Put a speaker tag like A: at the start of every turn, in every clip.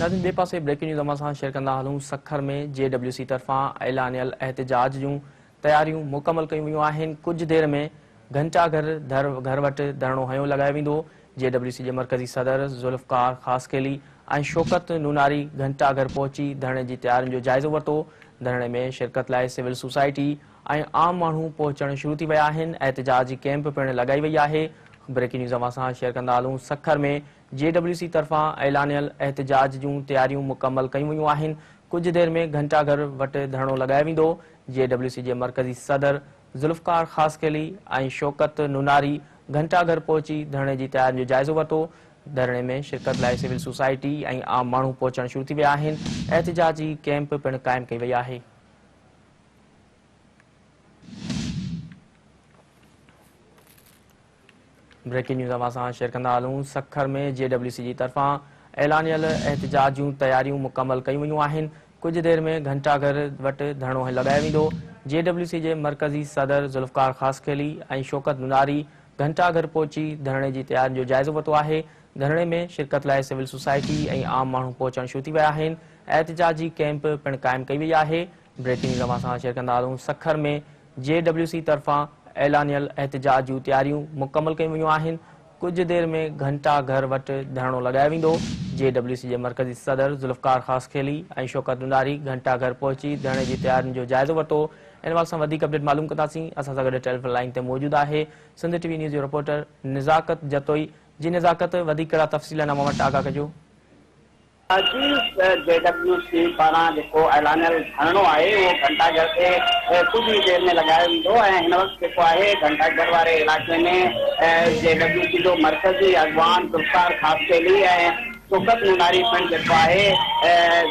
A: ناظرين ٻئي پاسي بريڪنگ نيوز اوهان سان شيئر ڪندا هلون سکر ۾ جي ڊبليو سي طرفان اعلانيل احتجاج جون تياريون مڪمل ڪيون ويون آهن ڪجهه دير ۾ گهنٽا گهر ڌر گهر وٽ ڌرڻو هنيو لڳايو ويندو جي ڊبليو سي جي مرڪزي صدر ذوالفقار خاصخيلي ۽ شوڪت نوناري گهنٽا گهر پهچي ڌرڻي جي تيارين جو جائزو ورتو ڌرڻي ۾ شرڪت لاء سول سوسائٽي ۽ عام ماڻهو پهچڻ شروع ٿي ويا آهن احتجاجي ڪئمپ پڻ لڳائي وئي آهي بريڪنگ نيوز اوهان سان شيئر ڪندا هلون سکر ۾ جي ڊبليو سي طرفان اعلانيل احتجاج جون تياريون مڪمل ڪيون ويون آهن ڪجهه دير ۾ گهنٽا گهر وٽ ڌرڻو لڳايو ويندو جي ڊبليو سي جي مرڪزي صدر ذوالفقار خاصخيلي ۽ شوڪت نوناري گهنٽا گهر پهچي ڌرڻي جي تيارين جو جائزو ورتو ڌرڻي ۾ شرڪت لاء سول سوسائٽي ۽ عام ماڻهو پهچڻ شروع ٿي ويا آهن احتجاجي ڪئمپ پڻ قائم ڪئي وئي آهي. بريڪنگ نيوز اوهان سان شيئر ڪندا هلون سکر ۾ جي ڊبليو سي جي طرفان اعلانيل احتجاج جون تياريون مڪمل ڪيون ويون آهن ڪجهه دير ۾ گهنٽا گهر وٽ ڌرڻو لڳايو ويندو جي ڊبليو سي جي مرڪزي صدر ذوالفقار خاصخيلي ۽ شوڪت نوناري گهنٽا گهر پهچي ڌرڻي جي تيارين جو جائزو ورتو آهي ڌرڻي ۾ شرڪت لاء سول سوسائٽي ۽ عام ماڻهو پهچڻ شروع ٿي ويا آهن احتجاجي ڪئمپ پڻ قائم ڪئي وئي آهي بريڪنگ نيوز اوهان سان شيئر ڪندا هلون سکر ۾ جي ڊبليو سي طرفان اعلانيل احتجاج جون تياريون مڪمل ڪيون ويون آهن ڪجهه دير ۾ گهنٽا گهر وٽ ڌرڻو لڳايو ويندو جي ڊبليو سي جي مرڪزي صدر ذوالفقار خاصخيلي ۽ شوڪت نوناري گهنٽا گهر پهچي ڌرڻي جي تيارين جو جائزو ورتو ان حوالي سان وڌيڪ اپڊيٽ معلوم ڪنداسين اسان سان گڏ ٽيليفون لائين تي موجود آهي سنڌ ٽي وي نيوز جو رپورٽر نزاڪت جتوئي جي نزاڪت وڌيڪ ڪهڙا تفصيل آهن اوهان وٽ آگاهه ڪجو.
B: جي جي ڊبليو سي پاران جيڪو اعلانيل ڌرڻو آهي اهو گهنٽا گهر تي ڪجهه ئي دير ۾ لڳايو ويندو ۽ هن وقت جيڪو آهي گهنٽا گهر واري علائقي ۾ جي ڊبليو سي جو مرڪزي اڳواڻ ذوالفقار خاصخيلي ۽ شوڪت نوناري پڻ جيڪو آهي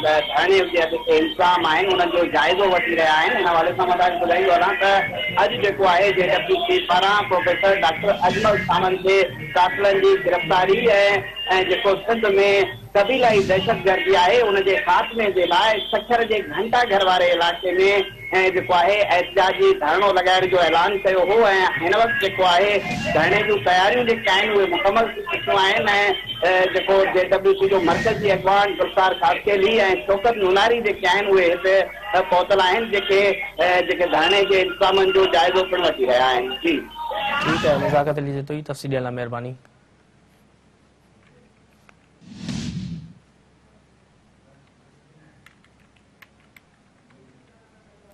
B: ڌرڻي جا جيڪي انتظام آهن انهن جو جائزو وٺي رهيا آهن ان حوالي سان مان توهان کي ٻڌائيندو هلان ته اڄ جيڪو آهي جي ڊبليو سي پاران پروفيسر ڊاڪٽر اجمل ساوند جي قاتلن جي گرفتاري ۽ جيڪو سنڌ ۾ قبيلائي دهشتگردي آهي ان جي خاتمي جي لاء سکر جي گهنٽا گهر واري علائقي ۾ جيڪو آهي احتجاجي ڌرڻو لڳائڻ جو اعلان ڪيو هو ۽ هن وقت جيڪو آهي ڌرڻي جون تياريون جيڪي آهن اهي مڪمل ٿي چڪيون آهن ۽ جيڪو جي ڊبليو سي جو مرڪزي اڳواڻ ذوالفقار خاصخيلي ۽ شوڪت نوناري جيڪي آهن اهي هتي پهتل آهن جيڪي جيڪي ڌرڻي جي انتظامن جو جائزو پڻ وٺي رهيا آهن جي.
A: ٺيڪ آهي نزاڪت علي جتوئي تفصيل ڏيڻ لاء مهرباني.